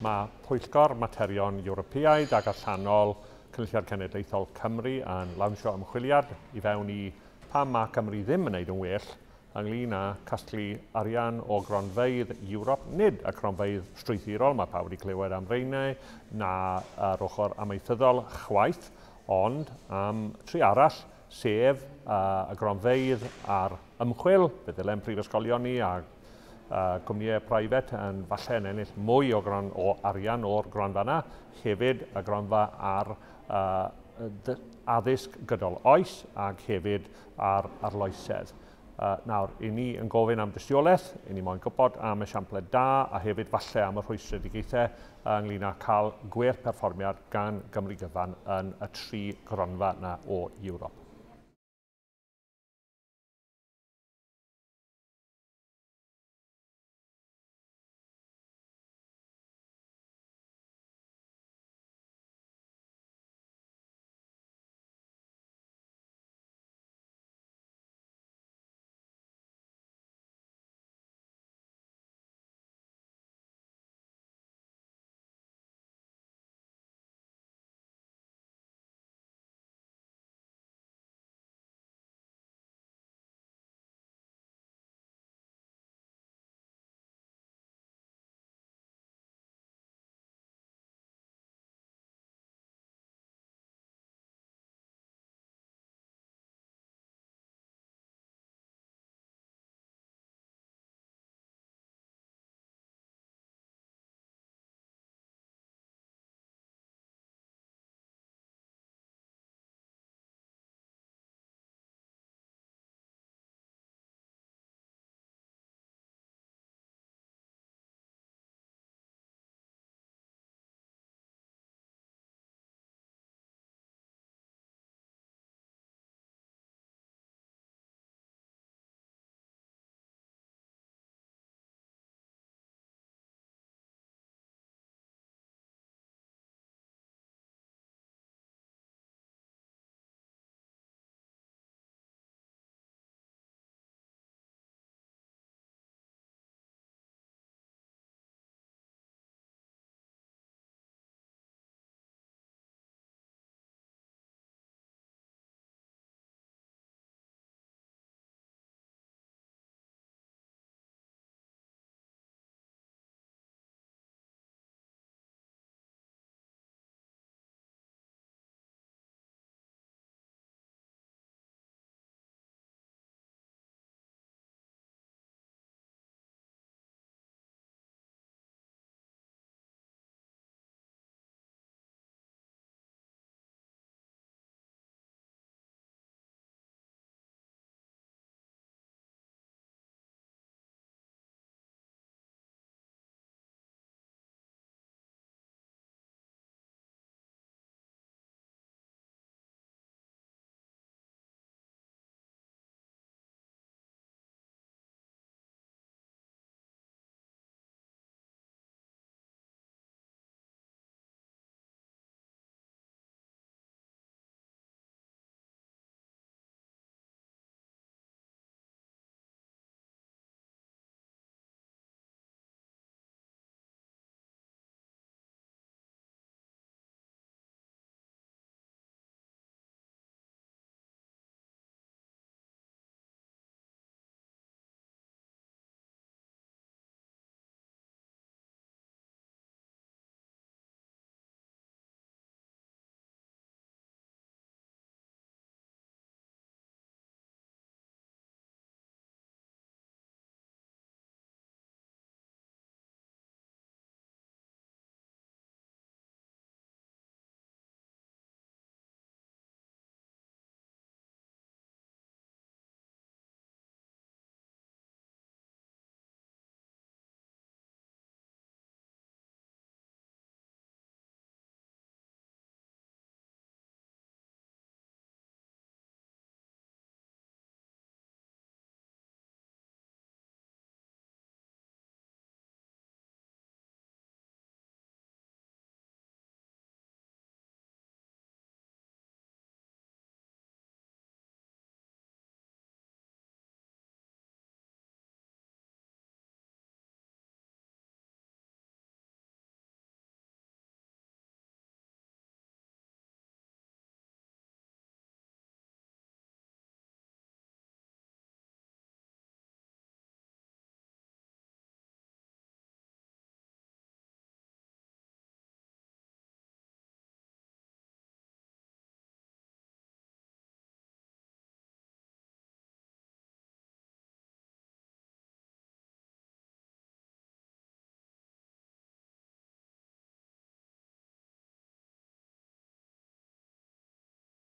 Mae Pwyllgor Materion Ewropeaidd ac Allanol Cynulliad Cenedlaethol Cymru yn lawnsio ymchwiliad i fewn i pam mae Cymru ddim yn gwneud yn well ynglyn â casglu arian o gronfeydd Ewrop, nid y cronfeydd strwythurol, mae pawb wedi clywed am reinau, na yr ochr amaethyddol chwaith, ond am tri arall, sef y gronfeydd ar ymchwil, fe ddylem prifysgolion ni a cwmnïau private yn falle yn ennill mwy o, gron, o arian o'r gronfa yna, hefyd y gronfa ar addysg gydol oes ac hefyd ar arloesedd. Nawr, i ni yn gofyn am dystiolaeth, i ni moyn gwybod am esiamplau da a hefyd falle am y rhwystredigaethau ynglyn â cael gwell perfformiad gan Gymru gyfan yn y tri gronfa yna o Ewrop.